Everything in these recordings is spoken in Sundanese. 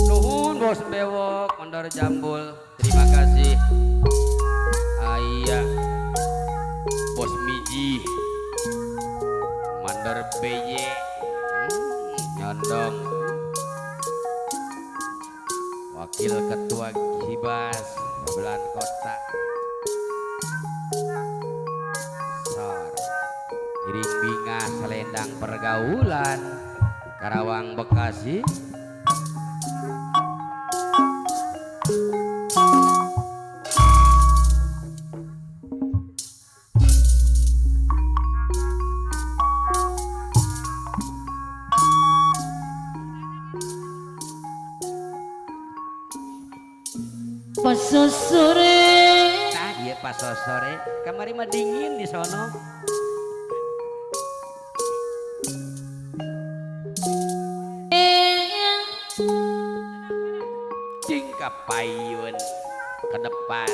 Nuhun Bos Bewok Mondor Jambul, terima kasih. Aya Bos Miji Mandor BY nyondong, Wakil Ketua Gibas Babelan Kota Sor Iring Bingah Selendang Pergaulan Karawang Bekasi. Pasosore. Nah, iya pasosore. Kamari mah dingin di sono. Cing kapayun ke depan.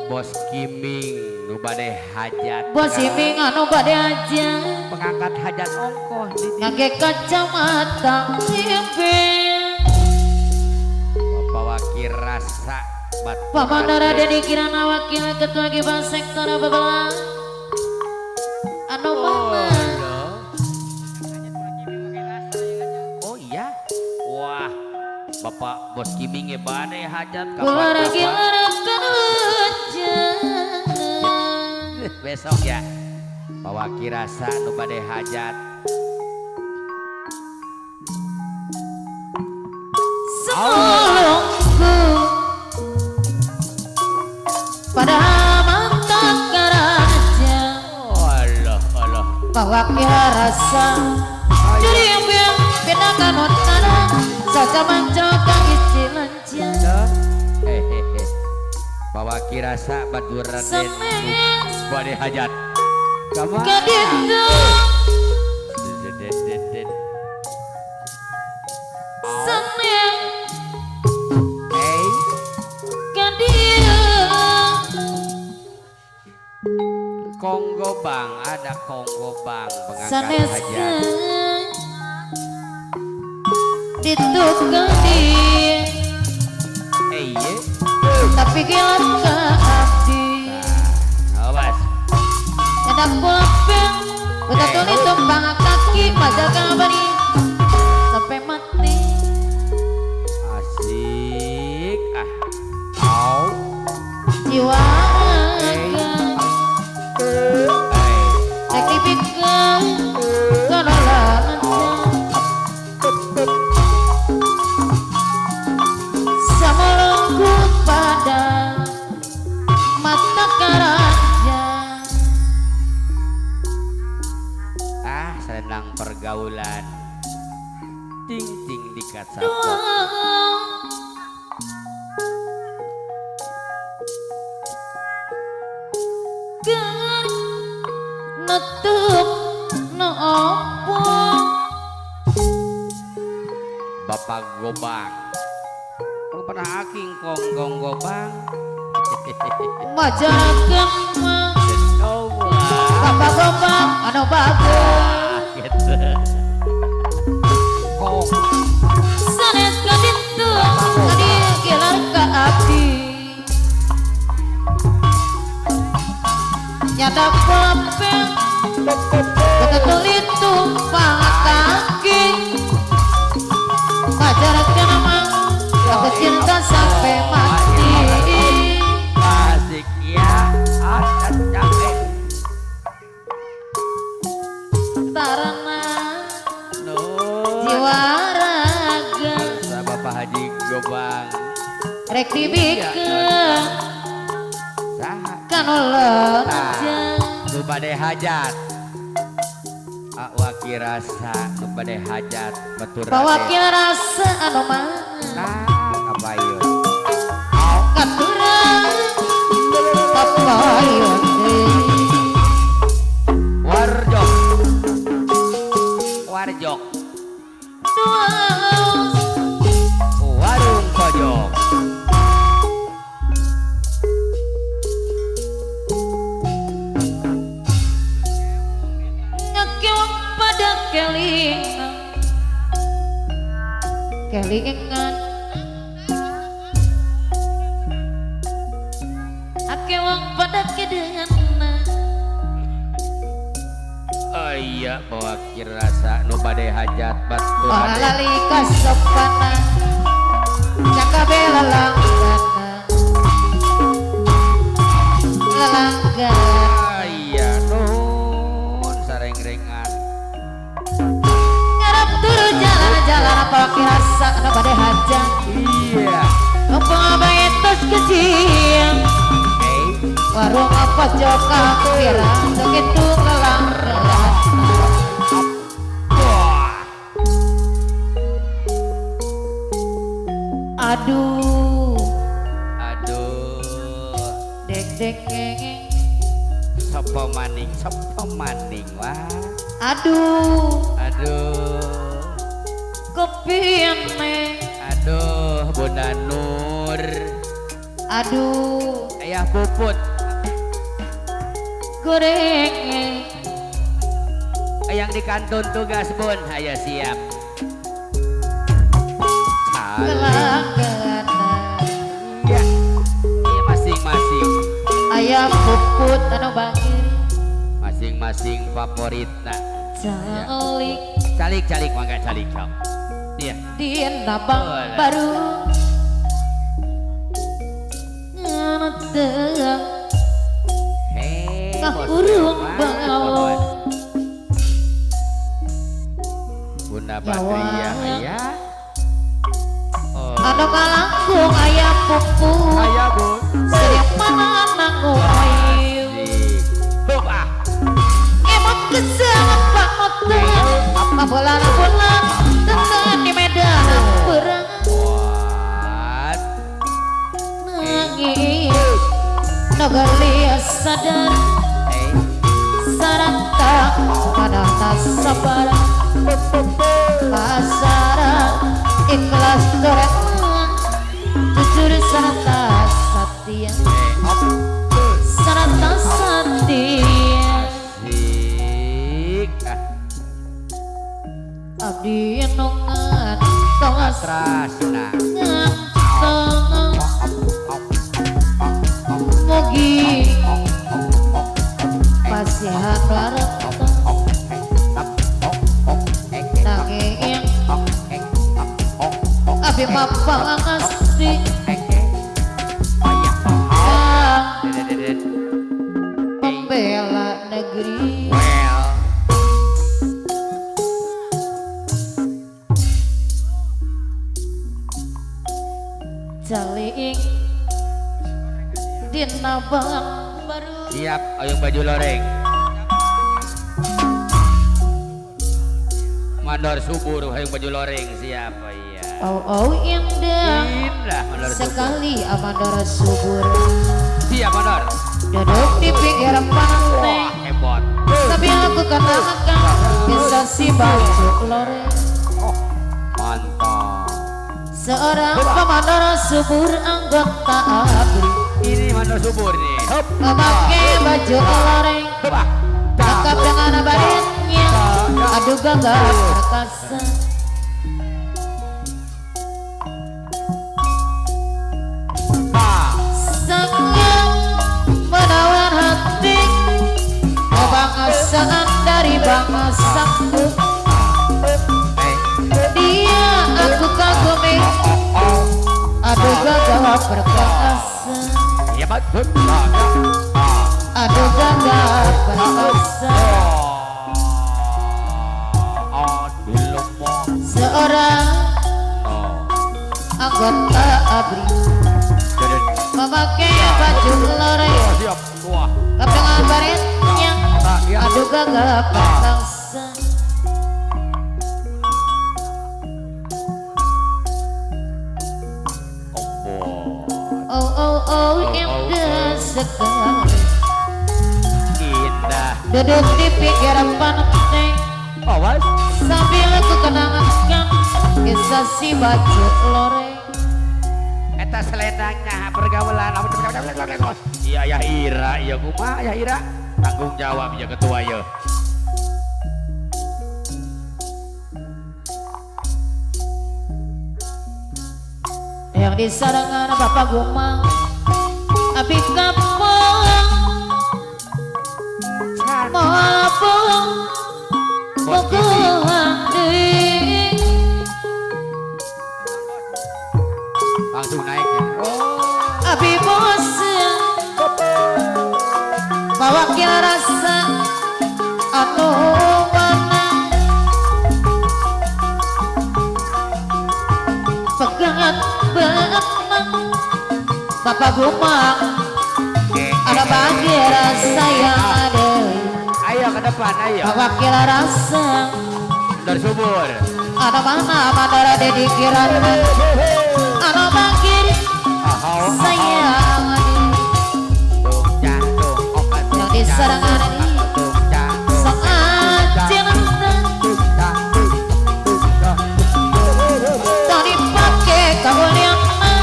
Bos Kiming nu bade hajat. Bos Kiming anu bade hajat. Pengangkat hajat ongkoh di ngangge kacamata sipir. Bapak Wakil Rasa Batu. Bapak Raden Kirana Wakil Ketua Gibas Sektor Babelan. Anu mana? Oh iya. Wah, Bapak Bos Kiming bade hajat. Besok ya. Bapak Wakil Rasa nu bade hajat. Semulungku pada mata karaja. Allah Allah. Bapak Wakil Rasa jadi yang benakan otana saja mancoka isi lanjut. Hehehe. Bapak Wakil Rasa batur Raden bade hajat. Kaditu seneng kadieu Konggo Bang, ada Konggo Bang pengangkat hajat. Ditu kadi tapi gila ke abdi. Awas. Nyedak pulpen, udah tulis tumpang kaki, pada kabari sampai mati. Asik ah. Au. Jiwa raga. Rek dipikeun kono lancar. Samolongku pada mata karaja. Ah, selendang pergaulan. Ting ting di kaca. Keur nutup nu opo. Bapak Gobang. Kau pernah aking konggong Gobang. Majarakeun mah Bapak Gobang anu bagus. Gitu. Kong. Sanes ka ditu kadi gelar ka abdi. Nyata pulpen betul tumpang kaki. Majarakeun mah aku cinta sampai mati. Asik ya, capek. Tarana jiwa raga. Bapak Haji Gobang. Rek dibikeun kanu lenjang. Nu bade hajat. Wakil Rasa nu bade hajat batur. Wakil Rasa anu mana? Nah, kabayun. Katuran kabayun. Warjok. Warjok. Warung pojok. kelingan ake wong pada kedena. Oh iya bawa kirasa nu bade hajat batur ora lali kasopanan cakabe lelanggana lelanggana. Iya nuhun sareng-rengan ngarep turu jalan-jalan apa kirasa nu bade hajat. Iya mumpung bae tos kecil warung apa joka pirang segitu lelang. Aduh aduh dek dek ngeng sopo maning wah. Aduh aduh kopi aduh Bunda Nur aduh ayah puput goreng ayang di kantun tugas bun ayah siap ya iya masing-masing ayah puput anu bangir masing-masing favoritna calik calik calik mangga calik cok iya di nabang baru urung bau Bunda Badriah ayah anu kalangkung ayah pupu ayah bun setiap mana nanggung ayu emot kesangat pak motor kabolan-bolan tentang di medan perang nangis nogalias sadar saranta pada sabar pasara ikhlas torek jujur serta setia serta setia abdi nongan tos mugi pasihan warta nanging abi mapangasti pembela negeri. Calik dina bang baru siap ayung baju loreng mandor subur hayung baju loreng siap iya. Oh oh indah indah mandor sekali mandor subur siap mandor duduk di pinggir pantai hebat sambil aku kenakan bisa si baju loreng. Oh, mantap seorang pemandor subur anggota ABRI ini mandor subur nih memakai baju loreng lengkap dengan baretnya aduh gagah perkasa. Sangat menawan hati kebangsaan dari bangsaku dia aku kagumi aduh gagah perkasa. Aduh gagah perkasa. Seorang anggota ABRI memakai baju loreng dengan baretnya aduh gagah perkasa. Oh oh oh indah sekali indah duduk di pinggir pantai sambil aku kenangan kisah si baju loreng eta selendangnya pergaulan. Iya ayah Ira iya kumaha ayah Ira tanggung jawab ya ketua ya. Yang disarangan Bapak Gumang Abi kampung Mabung Bogohan deui. Langsung naik ya. Abi bosen mawakil rasa anu mana pegangan benang Bapak Gumang ada bagi rasa yang ada. Ayo ke depan, ayo. Mawakil rasa dari subur. Ada mana mandara Dedi Kirana anu bagi sayang yang disarangan ini saat cinta tak dipakai kamuliana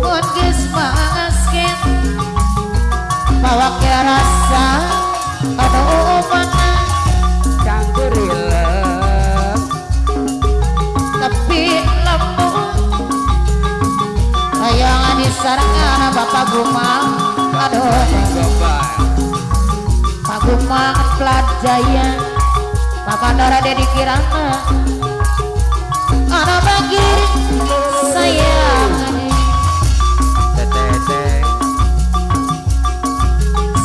mun geus maskin mawakil rasa anu mana tapi lembut hayang disarangan Bapak Gumang aduh Pak Gumang Plat Jaya Bapak Dara Dedi Kirana ana bagi sayang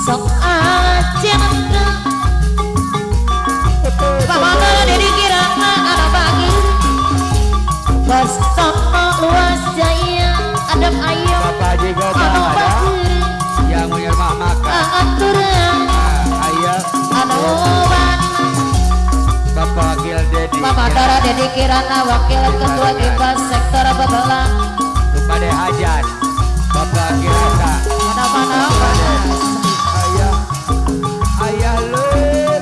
sok aja Bapak Dara Dedi Kirana ana bagi Bastono luas jaya adem ayam Bapak Haji Gobang ada yang punya rumah makan aturan ayah anu Bapak Wakil Dedi Bapak Dara Dedi Kirana Wakil Ketua Giba Sektor Babelan Kepada Hajat Bapak Kirasa mana-mana ayah ayah lele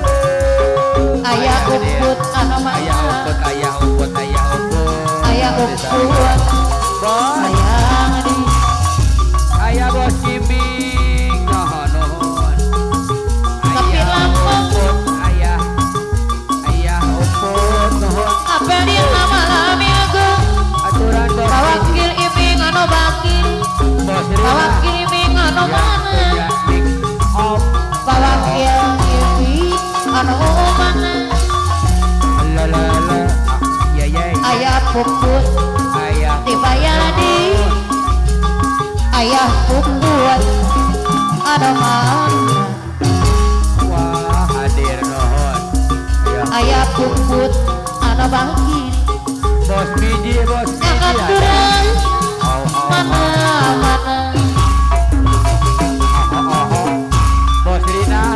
ayah umput anu mana ayah umput ayah umput ayah umput ayah umput sayang di ayah bos ciming nuhun nuhun tapi lampung ayah ayah umput nuhun apa di nama minggu aturan bos wakil iming anu bakir bos Rina wakil iming anu mana wakil iming anu mana la la la ya ya ayah puput ayah dibayar di ayah puput ada mana wah hadir nuhun ayah puput ada bangkit bos biji bos biji aturan mana mana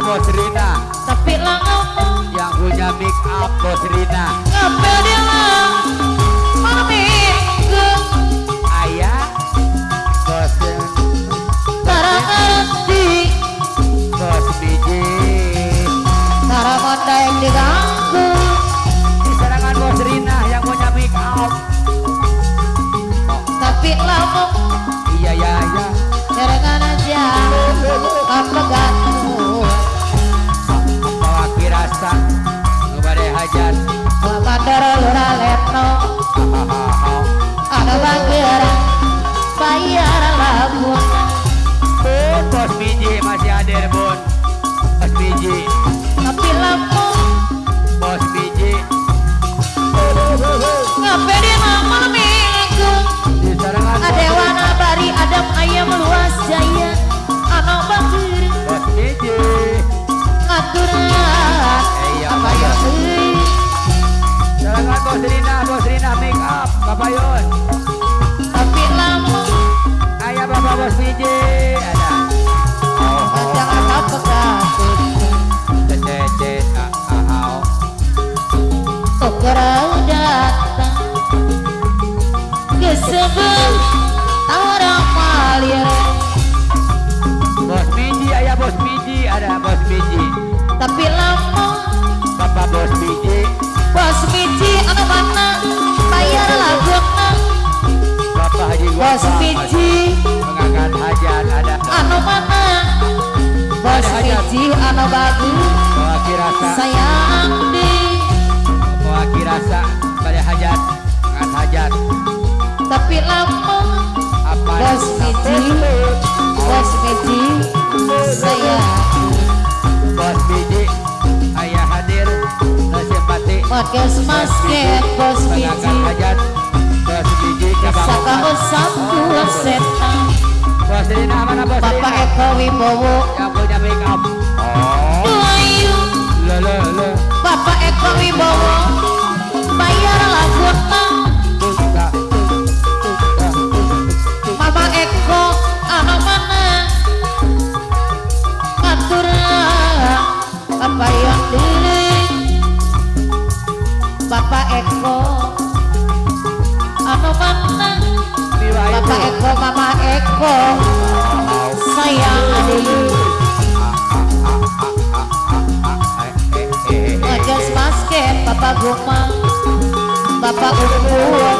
bos Rina tapi langau yang punya make up bos Rina ngapel dia minggu ayah bos tara ngerti bos biji tara mondai diganggu di serangan bos Rina yang punya make up tapi lama iya ya ya serangan aja apa gantung apa rasa ngebade hajat Bapak Dara Lurah Letno ada bagian bayar lagu bun bos biji masih hadir bun bos biji tapi lampu bos biji ngapain di malam minggu ada wana bari adam ayam luas jaya anak bakir bos biji ngaturan apa ya serangan bos Rina make up Bapak Yon tapi lama ayah bapak bos biji ada jangan apa kasut cece Tukerau datang kesebel tara malir bos biji ayah bos biji ada bos biji tapi lama bapak bos biji bos biji anu mana bayar laguna bapak haji bos biji mengangkat hajat ada anu mana bos biji anu bagus rasa sayang di rasa pada hajat, angkat hajat. Tapi lama apa Bos Biji saya Bos Biji ayah hadir simpati podcast basket Bos Biji hajat Bos Biji cabang satu setan Bos Rina mana Bos Rina Bapak Eko Wibowo yang punya make up oh le le le Bapak Eko Wibowo bayar lagu Mama Eko anu mana ngaturang apa yang diri Bapak Eko anu mana Bapak Eko Mama Eko sayang adik Podcast basket Bapak Gumang Bapak Ungu